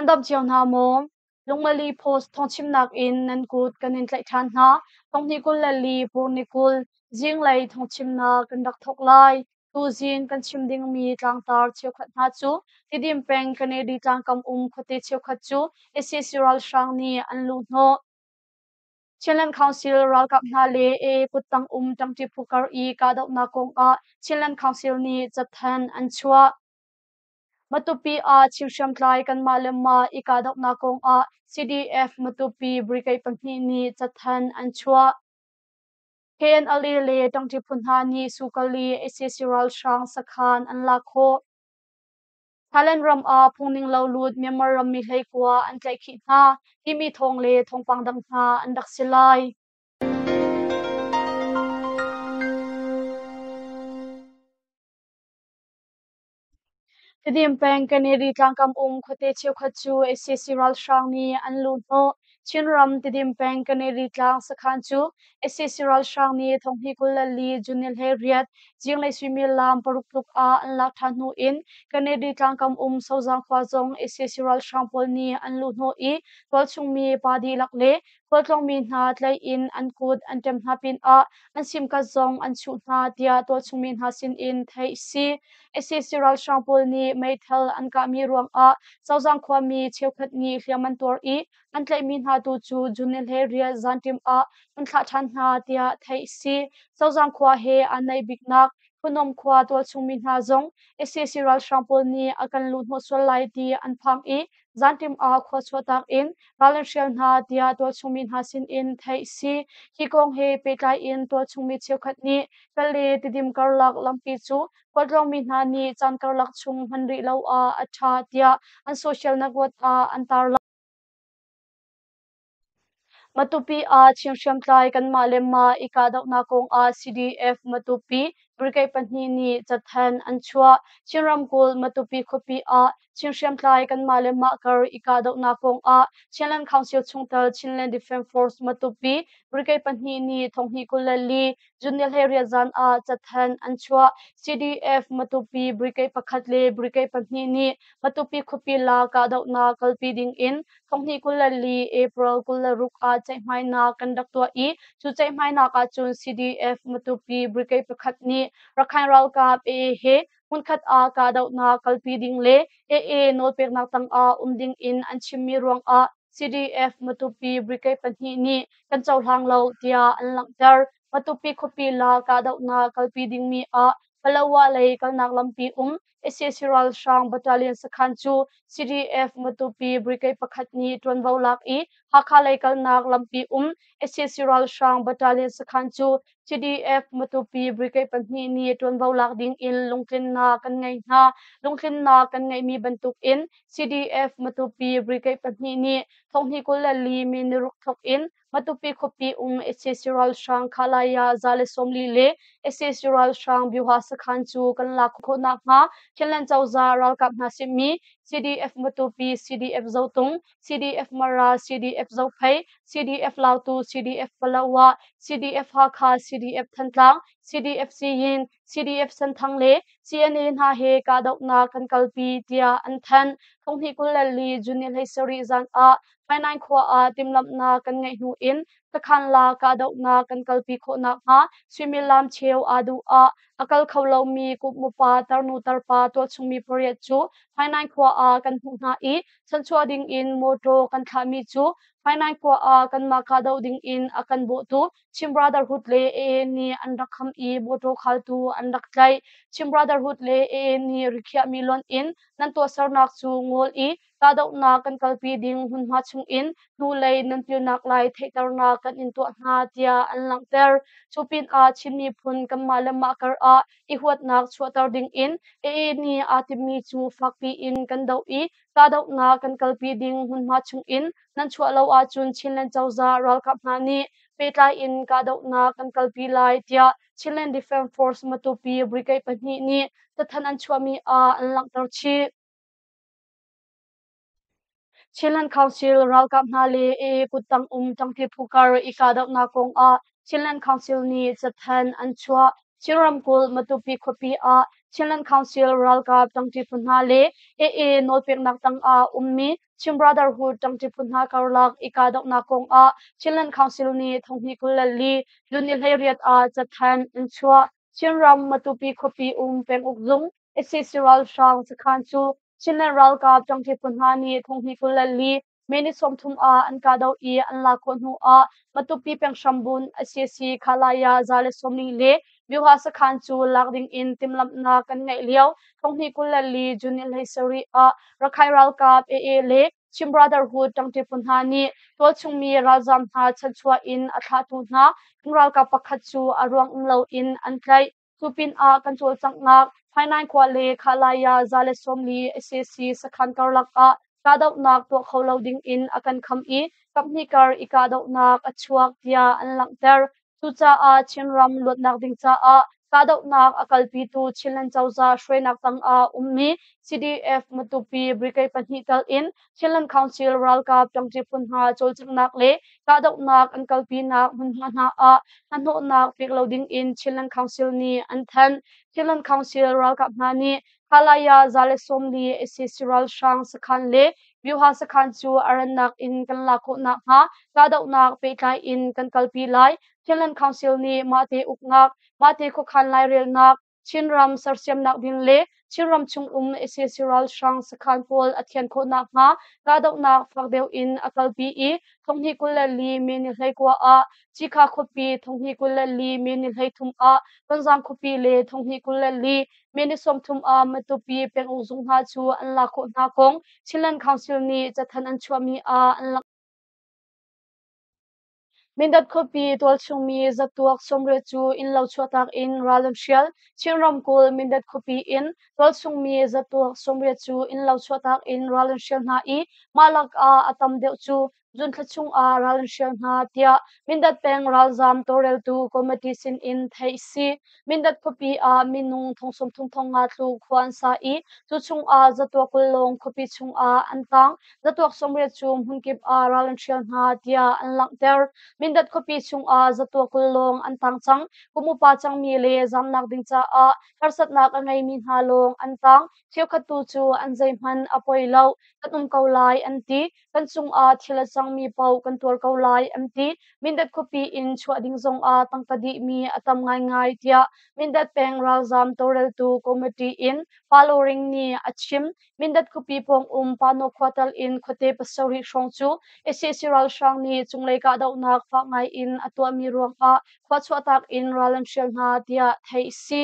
Nan dam cio hna maw? Lungmali Post thawngchimnak in nan kut kan in tlaih ṭhan hna. Thonghnih 24 Pur ni 20 zinglei thawngchimnak kan rak thawk lai. Tuzing kan chim dingmi tlangtar cheukhat hna cu Tidim peng Kennedy tlangkam um khuate cheukhat cu sac ralhrang nih an luhhnawh. Chinland Council ralkap hna le AA kuttang um ṭangṭi phu kar i kahdohnak kongah Chinland Council nih cathanh an chuah. Matupi ah Chin hriamtlai kanmah le mah i kahdohnak kongah CDF Matupi Brigade pahnih nih cathanh an chuah. KNLA le ṭangṭi phu hna nih Sukali sac ralhrang sakhan an lak khawh. Thailand ram ah phungning lo lut Myanmar rammi 19 an tlaihkhih hna timi thawng le thawngpang dang hna an rak si lai. Tidim peng Kaneri tlangkam um khuate cheukhat cu sac ralhrang nih an luhhnawh. Chinram Tidim peng Kaneri tlang sakhan cu sac ralhrang nih thonghnih 24 June ni 18 zinglei suimilam 6 tluk ah an lak ṭhan hnu in Kaneri tlangkam um Sozang khua zong sac ralhrang pawl nih an luhhnawh i tualchung mi pa dihlak le khualtlawngmi hna tlaih in an kut an ṭem hna pinah an simkat zong an chuh hna tiah tualchungmi hna sinin theih a si. Sac ralhrang pawl nih meithal an kahmi ruangah Sozang khuami cheukhat nih hliam an tuar i an tlaihmi hna tu cu June ni 18 zanṭim ah an thlah ṭhan hna tiah theih a si. Sozang khua he aa naih biknak Phunom khua tualchungmi hna zong sac ralhrang pawl nih a kan luhhnawh sual lai ti an phang i zanṭim ah khua chuahtak in ral an hrial hna tiah tualchungmi hna sinin theih a si. Hi kong he pehtlai in tualchungmi cheukhat nih Kale Tidim karlak lampi cu khualtlawngmi hna nih caan karlak chung hman rih lo ah a ṭha tiah an social network ah an tarlang. Matupi ah Chin hriamtlai kanmah le mah i kahdohnak kongah CDF Matupi Brigade pahnih nih cathanh an chuah. Chin ramkulh Matupi khuapi ah Chin hriamtlai kanmah le mah kar i kahdohnak kongah Chinland Council chungtel Chinland Defence Force Matupi Brigade pahnih nih thonghnih 24 June ni 18 zan ah cathanh an chuah. CDF Matupi Brigade pakhat le Brigade pahnih nih Matupi khuapi la kahdohnak kalpi ding in thonghnih 24 April 26 ah ceihmainak kan rak tuah i cu ceihmainak ahcun CDF Matupi Brigade pakhat nih Rakhine ralkap AA he hmunkhat ah kahdohnak kalpi ding le AA nawlpeknak tangah um ding in an chimmi ruangah CDF Matupi Brigade pahnih nih kan cohlang lo tiah an langhter. Matupi khuapi la kahdohnak kalpi dingmi ah Palawa lei kalnak lampi um sac ralhrang battalion sakhan cu CDF Matupi Brigade pakhat nih ṭuanvo lak i Hakha lei kalnak lampi um sac ralhrang battalion sakhan cu CDF Matupi Brigade pahnih nih ṭuanvo lak ding in lungtlinnak kan ngei hna. Lungtlinnak kan ngeihmi bantuk in CDF Matupi Brigade pahnih nih thonghnih 24 mi niruk thawk in Matupi khuapi um sac ralhrang Khalaya 140 le sac ralhrang Byuha sakhan cu kan lak khawh nakhnga Chinland cozah ralkap hna simi CDF Matupi, CDF Zotung, CDF Mara, CDF Zophei, CDF Lautu, CDF Palawa, CDF Hakha, CDF Thantlang, CDF Siyin, CDF Senthang le CNA hna he kahdohnak kan kalpi tiah an thanh. Thonghnih 24 June ni 17 zan ah Hmainai khua ah timhlamhnak kan ngeih hnu in sakhan la kahdohnak kan kalpi khawh nakhnga suimilam cheu aa duh ah a kal kho lomi kutmupa tarnu tarpa tualchungmi pariat cu Hmainai khua ah kan hmuh hna i chanchuah ding in mawṭaw kan thlahmi cu Hmainai khua ah kanmah kahdoh ding in a kan bawhtu Chin Brotherhood le AA nih an rak kham i mawṭaw khaltu an rak tlaih. Chin Brotherhood le AA nih rikhiahmi lonh in nan tuahsernak cu ngol i kahdohnak kan kalpi ding hmunhma chungin hnulei nan pilnak lai theihternak kan in tuah hna tiah an langhter. Cu pinah Chin miphun kanmah le mah kar ah i huatnak chuahter dingin AA nih aa timmi cu fakpi in kan doh i kahdohnak kan kalpi ding hmunhma chungin nan chuah lo ahcun Chinland cozah ralkap hna nih pehtlai in kahdohnak kan kalpi lai tiah Chinland Defence Force Matupi Brigade pahnih nih cathanh an chuahmi ah an langhter chih. Chinland Council ralkap hna le AA kuttang um ṭangṭi phu kar i kahdohnak kongah Chinland Council nih cathanh an chuah. Chin ramkulh Matupi khuapi ah Chinland Council ralkap ṭangṭi phu hna le AA nawlpeknak tangah ummi. Chin Brotherhood ṭangṭi phu hna karlak i kahdohnak kong ah Chinland Council nih thonghnih 24 June ni 18 ah cathanh an chuah. Chinram Matupi khuapi um penguk zung sac ralhrang sakhan cu Chinland ralkap ṭangṭi phu hna nih thonghnih 24 May ni 30 ah an kahdoh i an lak khawh hnu ah Matupi peng hrambunh sac Khalaya 140 le Byuha sakhan cu lak ding in timhlamhnak kan ngeih lio thonghnih 24 June ni 17 ah Rakhine ralkap AA le Chin Brotherhood ṭangṭi phu hna nih tualchungmi ralzaam hna chanchuah in a thlahtu hna kan ralkap pakhat cu a ruang um loin an tlaih. Cu pinah kan cawlcanghnak Phainain khua le Khalaya 140 sac sakhan karlak ah kahdohnak tuah kho lo ding in a kan kham i kaphnih kar i kahdohnak a chuak tiah an langhter. Cucaah Chinram luatnak ding caah kahdohnak a kalpitu Chinland cozah hruainak tangah ummi CDF Matupi Brigade pahnih tal in Chinland Council ralkap ṭangṭi phun hna cawlcanghnak le kahdohnak an kalpinak hmunhma hna ah hnahnawhnak pek lo ding in Chinland Council nih an thanh. Chinland Council ralkap hna nih Khalaya 140 sac ralhrang sakhan le Byuha sakhan cu a rannak in kan lak khawh nakhnga kahdohnak pehtlai in kan kalpi lai. Chinland Council nih mahte uknak, mahte khuakhan lairelnak, Chinram sersiamnak ding le Chinram chung um sac ralhrang sakhan pawl a thian khawh nakhnga kahdohnak fak deuh in a kalpi i thonghnih 24 May ni 19 ah Cikha khuapi, thonghnih 24 May ni 33 ah Tonzang khuapi le thonghnih 24 May ni 30 ah Matupi penguk zung hna cu an lak khawh hna kong Chinland Council nih cathanh an chuahmi ah an langhter. Mindat khuapi tualchungmi zatuak 80 cu innlo chuahtak in ral an hrial. Chin ramkulh Mindat khuapi in tualchungmi zatuak 80 cu innlo chuahtak in ral an hrial hna i mah lakah a tam deuh cu June thla chung ah ral an hrial hna tiah Mindat peng ralzaam tawlreltu committee sin in theih a si. Mindat khuapi ah minung thong 30 thong nga tluk khua an sa i cu chung ah zatuak 20 lawng khuapi chung ah an tang. Zatuak 80 cu hmunkip ah ral an hrial hna tiah an langhter. Mindat khuapi chung ah zatuak 20 lawng an tang cang. Kum upa cangmi le zamnak ding caah harsatnak a ngeimi hna lawng an tang. Cheukhat tu cu an zeihmanh a poi lo. Kan um ko lai an ti. Kan cungah thil a cangmi paoh kan tuar ko lai an ti. Mindat khuapi in chuah ding zongah tangka dihmi a tam ngaingai tiah Mindat peng ralzaam tawlreltu committee in Pa Ring nih a chim. Mindat khuapi pawng um Pano khua tal in khuate pasarih hrawng cu sac ralhrang nih cunglei kahdohnak fak ngai in a tuahmi ruangah khua chuahtak in ral an hrial hna tiah theih a si.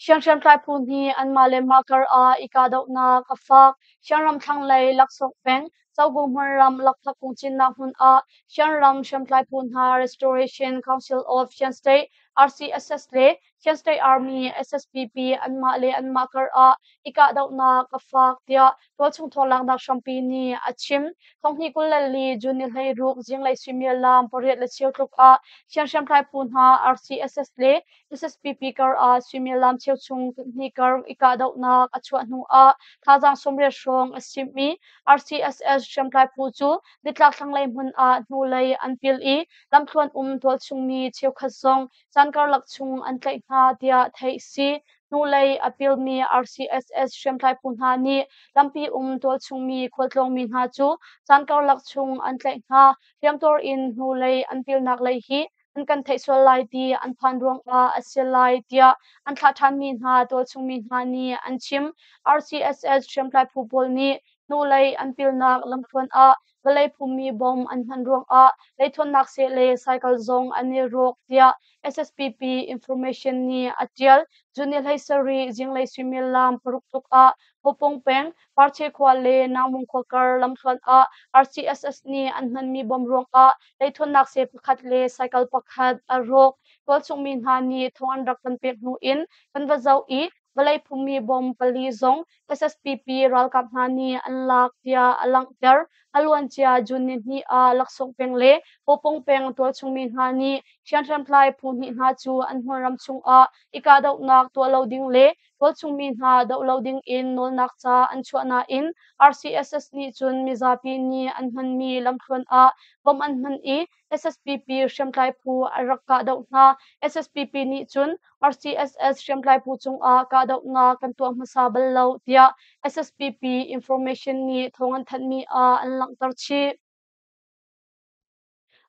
Hriamhriamtlai phu nih anmah le mah kar ah i kahdohnak a fak. Hriamram thlanglei Laksawk peng, Cogu hmunram Lakphak kung cinnak hmun ah Hriamram hriamtlai phu hna Restoration Council of Shan State RCSS le Shan State Army SSPP anmah le anmah kar ah i kahdohnak a fak tiah tualchung thawlaknak hrampi nih a chim. Thonghnih 24 June ni 16 zinglei suimilam pariat le cheu tluk ah Shan hriamtlai phu hna RCSS le SSPP kar ah suimilam cheuchung hnih kar i kahdohnak a chuah hnu ah thazaang 80 hrawng a simh i RCSS hriamtlai phu cu nitlak thlanglei hmun ah hnulei an pil i lamthluan um tualchungmi cheukhat zong caan karlak chung an tlaih hna tiah theih a si. Hnulei a pilmi RCSS hriamtlai phu hna nih lampi um tualchungmi khualtlawngmi hna cu caan karlak chung an tlaih hna. Hliamtuar in hnulei an pilnak lei hi an kan theih sual lai ti an phan ruangah a si lai tiah an thlah ṭhanmi hna tualchungmi hna nih an chim. RCSS hriamtlai phu pawl nih hnulei an pilnak lamthluan ah vawlei phummi bom an hman ruangah leithuannak seh le cycle zong an i rawk tiah SSPP information nih a ṭial. June ni 17 zinglei suimilam paruk tluk ah Hopong peng, Parche khua le Nangmung khua kar lamthluan ah RCSS nih an hmanmi bom ruangah leithuannak seh pakhat le cycle pakhat a rawk. Tualchungmi hna nih thawng an rak kan pek hnu in kan va zoh i vawlei phummi bom pali zong SSPP ralkap hna nih an lak tiah a langhter. A luancia June ni hnih ah Laksawng peng le Hopong peng tualchungmi hna nih hriamhramtlai phu hnih hna cu an hmunram chungah i kahdohnak tuah lo ding le tualchung mi hna doh lo ding in nawlnak ca an chuah nain RCSS nih cun mizapi nih an hmanmi lamthluan ah bomb an hman i SSPP hriamtlai phu a rak kahdoh hna. SSPP nih cun RCSS hriamtlai phu cungah kahdohnak kan tuah hmasa bal lo tiah SSPP information nih thawng an thanhmi ah an langhter chih.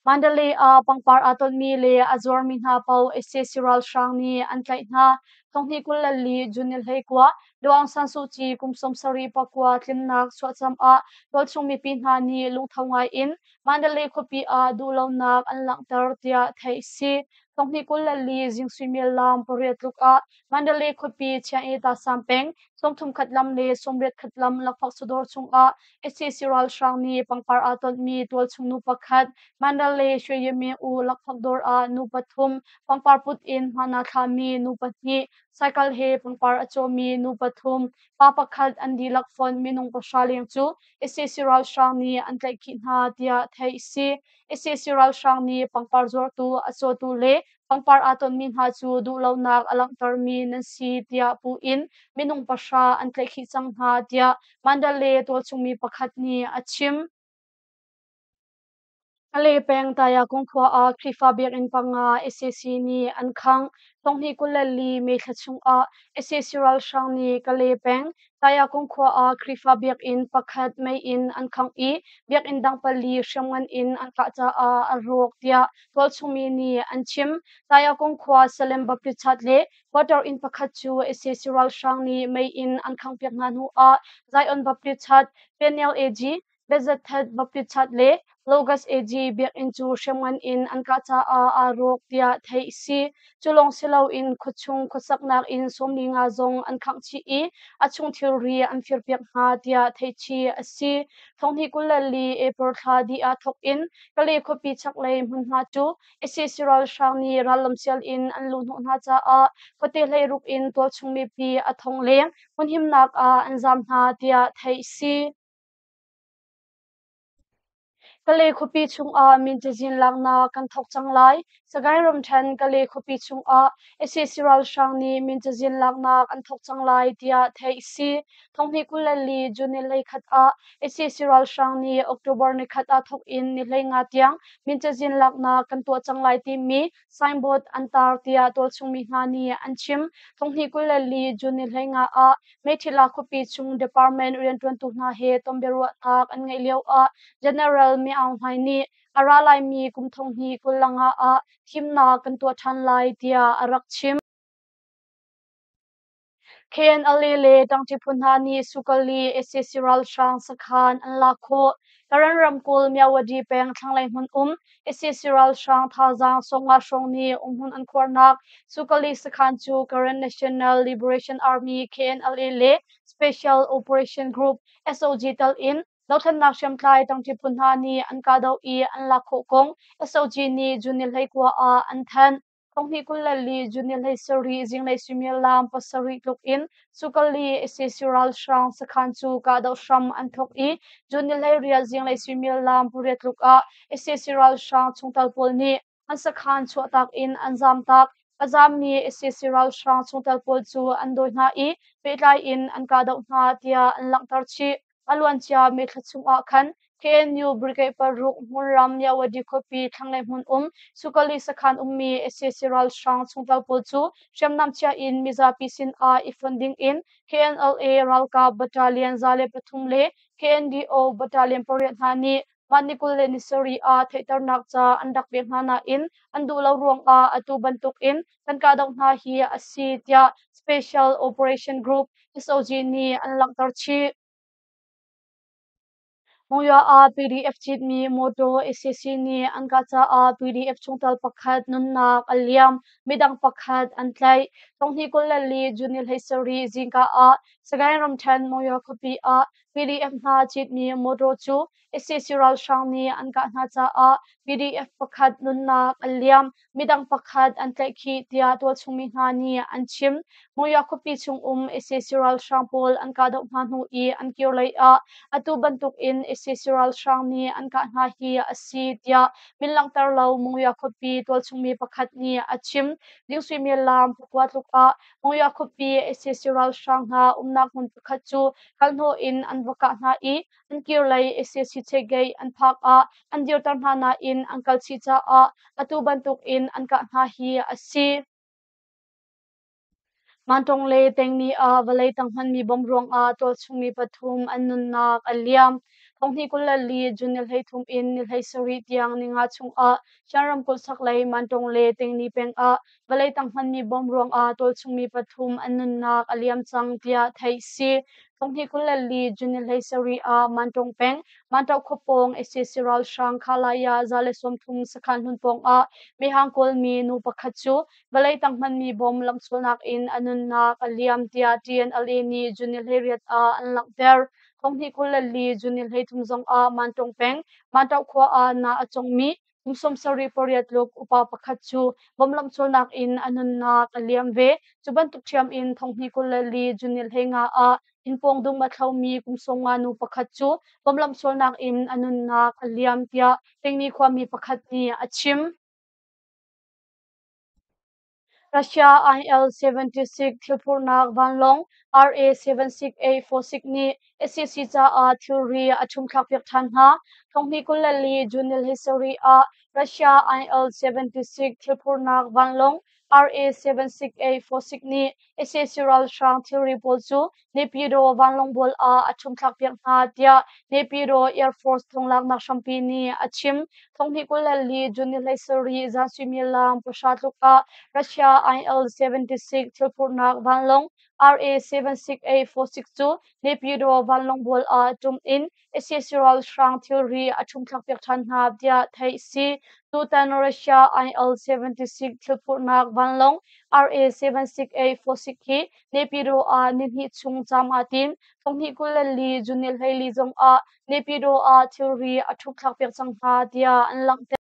Mandalay ah pangpar aa tonmi le a zuarmi hna paoh sac ralhrang nih an tlaih hna. Thonghnih 24 June ni 19, Daw Aung San Suu Kyi kum 79 tlinnak chuahcam ah tualchung mipi hna nih lungtho ngai in Mandalay khuapi ah duhlonak an langhter tiah theih a si. Thonghnih 24 zing suimilam 8 tluk ah Mandalay khuapi Chiang-e Tasam peng 31 lam le 81 lam lakphak sudawr chungah sac ralhrang nih pangpar aa tonhmi tualchung nu pakhat Mandalay Shwe U lakphak dawr ah nu pathum pangpar put in hmaan aa thlami nu pahnih cycle he pangpar a cawmi nu pathum pa pakhat an dihlak fonh minung 9 leng cu sac ralhrang nih an tlaihkhih hna tiah theih a si. Sac ralhrang nih pangpar zuartu a cawtu le pangpar aa tonmi hna cu duhlonak a langhtermi nan si tiah puh in minung 9 an tlaihkhih cang hna tiah Mandalay tualchungmi pakhat nih a chim. Kale peng Tayakung khua ah Khrihfa biakinn panga sac nih an khangh. Thonghnih 24 May thla chungah sac ralhrang nih Kale peng Tayakung khua ah Khrihfa biakinn pakhat mei in an khangh i biakinn dang pali hriamngan in an kah caah a rawk tiah tualchungmi nih an chim. Tayakung khua Salem Baptist Church le quarter inn pakhat cu sac ralhrang nih mei in an khanghpiak hna hnu ah Zion Baptist Church, Peniel AG, Bethzathat Baptist Church le Logos AG biakinn cu hriamngan in an kah caah aa rawk tiah theih a si. Cu lawng si loin khuachung khuasaknak inn 45 zong an khangh chih i a chung thilri an firpiak hna tiah theih chih a si. Thonghnih 24 April thla dih ah thawk in Kale khuapi chaklei hmunhma cu sac ralhrang nih rallam sial in an luhhnawh hna caah khuate 16 in tualchung mipi a thong leng hmunhimnak ah an zaam hna tiah theih a si. Kale khuapi chungah min cazin laknak kan thawk cang lai. Sagaing ramṭhen Kale khuapi chungah sac ralhrang nih min cazin laknak an thawk cang lai tiah theih a si. Thonghnih 24 June ni 21 ah sac ralhrang nih October nikhat ah thawk in ni 15 tiang min cazin laknak kan tuah cang lai timi signboard an tar tiah tualchungmi hna nih an chim. Thonghnih 24 June ni 15 ah Meithila khuapi chung department rianṭuantu hna he tonbiaruahnak an ngeih lioah General Mi Aung Hlaing nih a ra laimi kum 2025 ah thimnak kan tuah ṭhan lai tiah a rak chim. KNLA le ṭangṭi phu hna nih Sukali sac ralhrang sakhan an lak khawh. Karen ramkulh Myawaddy peng thlanglei hmun um sac ralhrang thazaang 50 hrawng nih umhmun an khuarnak Sukali sakhan cu Karen National Liberation Army KNLA le Special Operation Group SOG tal in dothlennak hriamtlai ṭangṭi phu hna nih an kahdoh i an lak khawh kong SOG nih June ni 19 ah an thanh. Thonghnih 24 June ni 17 zinglei suimilam 7 tluk in Sukali sac ralhrang sakhan cu kahdoh hram an thawk i June ni 18 zinglei suimilam 8 tluk ah sac ralhrang chungtel pawl nih an sakhan chuahtak in an zamtak. A zammi sac ralhrang chungtel pawl cu an dawi hna i pehtlai in an kahdoh hna tiah an langhter chih. A luancia May thla chung ah khan KNU Brigade 6 hmunram Myawaddy khuapi thlanglei hmun um Sukali sakhan ummi sac ralhrang chungtel pawl cu hriamnam chia in mizapi sin ah i fon ding in KNLA ralkap battalion 103 le KNDO battalion 8 hna nih mah ni 27 ah theihternak ca an rak pek hna nain an duh lo ruangah atu bantuk in kan kahdoh hna hi a si tiah Special Operation Group SOG nih an langhter chih. Monywa ah PDF citmi mawtaw sac nih an kah caah PDF chungtel pakhat nunnak a liam, midang pakhat an tlaih. Thonghnih 24 June ni 17 zingka ah Sagaing ramṭhen Monywa khuapi ah PDF hna citmi motor cu sac ralhrang nih an kah hna caah PDF pakhat nunnak a liam, midang pakhat an tlaihkhih tiah tualchung mi hna nih an chim. Monywa khuapi chungum sac ralhrang pawl an kahdoh hna hnu i an kir lei ah atu bantukin sac ralhrang nih an kah hna hi a si tiah min langhter lo Monywa khuapi tualchung mi pakhat nih a chim. Ding suimilam pakua tluk ah Monywa khuapi sac ralhrang hna umnak hmun pakhat cu kalhnawh in an va kah hna i an kirlei sac checkgate an phak ah an dirter hna nain an kal chih caah atu bantukin an kah hna hi a si. Mantong le Tengni ah vawlei tang hmanmi bom ruangah tualchungmi pathum an nunnak a liam. Thonghnih 24 June ni 13 in ni 17 tiang ninga chungah Shan ramkulh chaklei Mantong le Tengni peng ah vawlei tang hmanmi bom ruangah tualchungmi pathum an nunnak a liam cang tiah theih si. Thonghnih 24 June ni 17 ah Mantong peng Mantoh khua pawng sac ralhrang Khalaya 130 sakhan hmun pawng ah mehhang kawlmi nu pakhat cu vawlei tang hmanmi bom lamsualnak in a nunnak a liam tiah TNLA nih June ni 18 ah an langhter. Thonghnih 24 June ni 33 zongah Mantong peng Mantoh khua ah na a congmi kum 78 tluk upa pakhat cu bom lamsualnak in a nunnak a liam ve. Cu bantuk ṭhiam in thonghnih 24 June ni 15 ah inn pawng dum a thlomi kum 50 nu pakhat cu bom lamsualnak in a nunnak a liam tiah Tingni khuami pakhat nih a chim. Russia IL-76 thilphurnak vanlawng RA-76846 nih sac caah thilri a ṭhumthlakpiak ṭhan hna. Thonghnih 24 June ni 17 ah Russia IL-76 thilphurnak vanlawng RA-76846 nih sac ralhrang thilri pawl cu Naypyidaw vanlawng bual ah a ṭhumthlakpiak hna tiah Naypyidaw Air Force thonglaknak hrampi nih a chim. Thonghnih 24 June ni 17 zan suimilam 9 tluk ah Russia IL-76 thilphurhnak vanlawng RA-76846 cu Naypyidaw vanlawng bual ah ṭum in sac ralhrang thilri a ṭhumthlakpiak ṭhan hna tiah theih a si. Tutan Russia IL-76 thilphurhnak vanlawng RA-76846 hi Naypyidaw ah nihnih chung caam aa tim. Thonghnih 24 June ni 14 zongah Naypyidaw ah thilri a ṭhumthlakpiak cang hna tiah an langhter.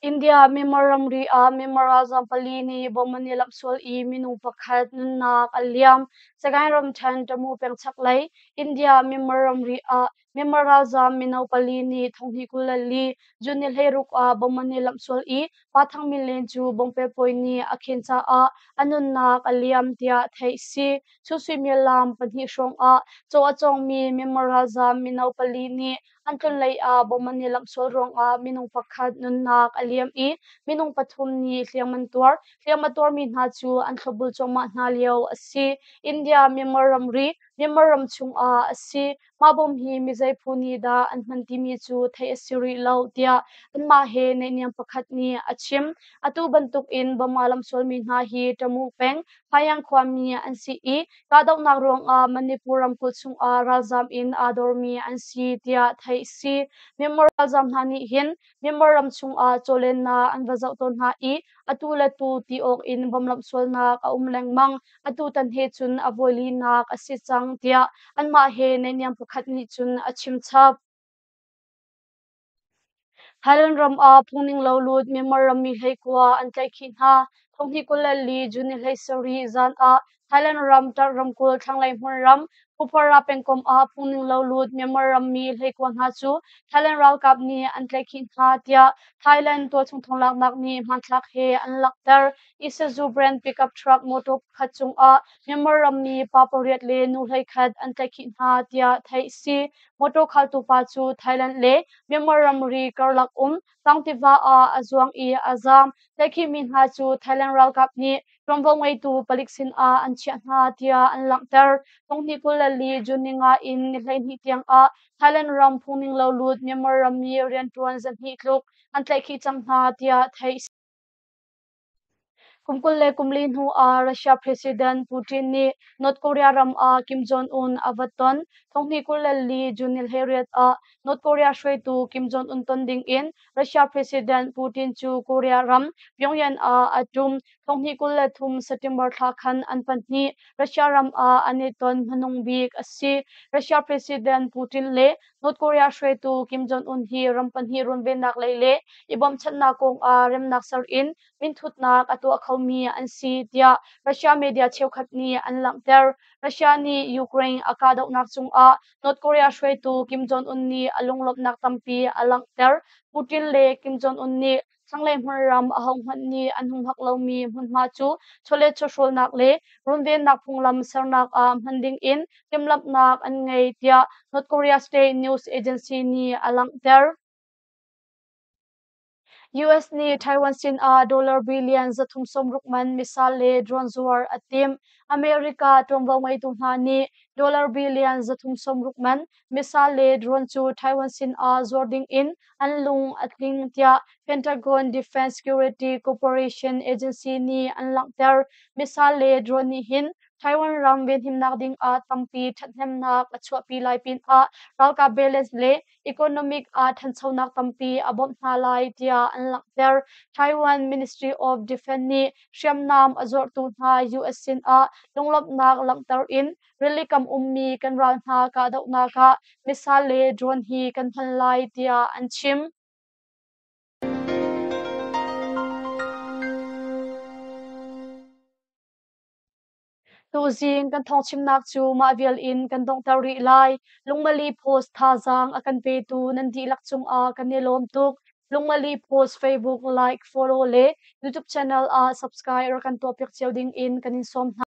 India Myanmar ramri ah Myanmar ralzaam pali nih bom an i lamh sual i minung pakhat nunnak a liam. Sagaing ramṭhen Tamu peng chaklei India Myanmar ramri ah Myanmar ralzaam mino pali nih thonghnih 24 June ni 16 ah bom an i lamh sual i Pa Thang Min Len cu bawngpelpawi nih a khen caah a nunnak a liam tiah theih a si. Chun suimilam 2 hrawng ah caw a cawngmi Myanmar ralzaam mino pali nih An tlunlei ah bom an i lamh sual ruangah minung pakhat nunnak a liam i minung pathum nih hliam an tuar. Hliam a tuarmi hna cu an thlopbul cuahmah hna lio a si. India Myanmar ramri Myanmar ram chungah a si. Mah bom hi mizei phu nih dah an hman timi cu theih a si rih lo tiah anmah he naihniam pakhat nih a chim. Atu bantukin bom aa lamh sualmi hna hi Tamu peng Phayang khuami an si i kahdohnak ruangah Manipur ramkulh chungah ralzaam in aa dormi an si tiah theih a si. Myanmar ralzaam hna nih hin Myanmar ram chungah chawlennak an va zoh tawn hna i atu le tu ti awk in bomlamh sualnak a um lengmang. Atu tan he cun a voilinak a si cang tiah anmah he naihniam pakhat nih cun a chim chap. Thailand ram ah phungning lo lut Myanmar rammi 19 an tlaihkhih hna. Thonghnih 24 June ni 17 zan ah Thailand ram Tat ramkulh thlanglei hmunram Phuphara pengkomh ah phungning lo lut Myanmar rammi 19 hna cu Thailand ralkap nih an tlaihkhih hna tiah Thailand tualchung thonglaknak nih hmanthlak he an langhter. Isuzu brand pickup truck motor pakhat cungah Myanmar rammi pa pariat le nu 11 an tlaihkhih hna tiah theih a si. Motor khaltu pa cu Thailand le Myanmar ramri karlak um Tang tiva ah a zuang i a zaam. Tlaihkhihmi hna cu Thailand ralkap nih ṭuanvo ngeitu palik sinah an chiah hna tiah an langhter. Thonghnih 24 June 5 in ni 12 tiang ah Thailand ram phungning lo lut Myanmar rammi rianṭuan 200 tluk an tlaihkhih cang hna tiah theih a si. Kum 24 hnu ah Russia President Putin nih North Korea ram ah Kim Jong-un a va ton. 2024 June ni 18 ah North Korea hruaitu Kim Jong-un ton ding in Russia President Putin cu Korea ram Pyongyang ah a ṭum. 2023 September thla khan an pahnih Russia ram ah an i ton hmanung bik a si. Russia President Putin le North Korea hruaitu Kim Jong-un hi ram pahnih runvennak lei le i bawmchanhnak kong ah remnak ser in minthutnak a tuah khomi an si tiah Russia media cheukhat nih an langhter. Russia nih Ukraine a kahdohnak cungah North Korea hruaitu Kim Jong-un nih a lunglawmhnak tampi a langhter. Putin le Kim Jong-un nih thlanglei hmunram ahohmanh nih an humhak lomi hmunhma cu chawlet chawhrawlnak le runvennak phunglam sernak ah hman ding in timhlamhnak an ngei tiah North Korea State News Agency nih a langhter. US nih Taiwan sinah dollar billion 360 man missile le drone zuar a timh. America ṭuanvo ngeitu hna nih dollar billion 360 man missile le drone cu Taiwan sinah zuar ding in an lung a tling tiah Pentagon Defense Security Cooperation Agency nih an langhter. Missile le drone nih hin Taiwan ram venhimnak ding ah tampi ṭhathnemnak a chuahpi lai pinah ralkap balance le economic ah ṭhanchonak tampi a bawmh hna lai tiah an langhter. Taiwan Ministry of Defense nih hriamnam a zuarhtu hna US sinah lunglawmhnak langhter in rilikam ummi kan ral hna kahdohnak ah missile le drone hi kan hman lai tiah an chim. Tuzing kan thawngchimnak cu mah vial in kan donghter rih lai. Lungmali Post thazaang a kan petu nan dihlak cungah kan i lawm tuk. Lungmali Post Facebook like, follow le YouTube channel ah subscribe rak kan tuahpiak cio ding in kan in sawm hna.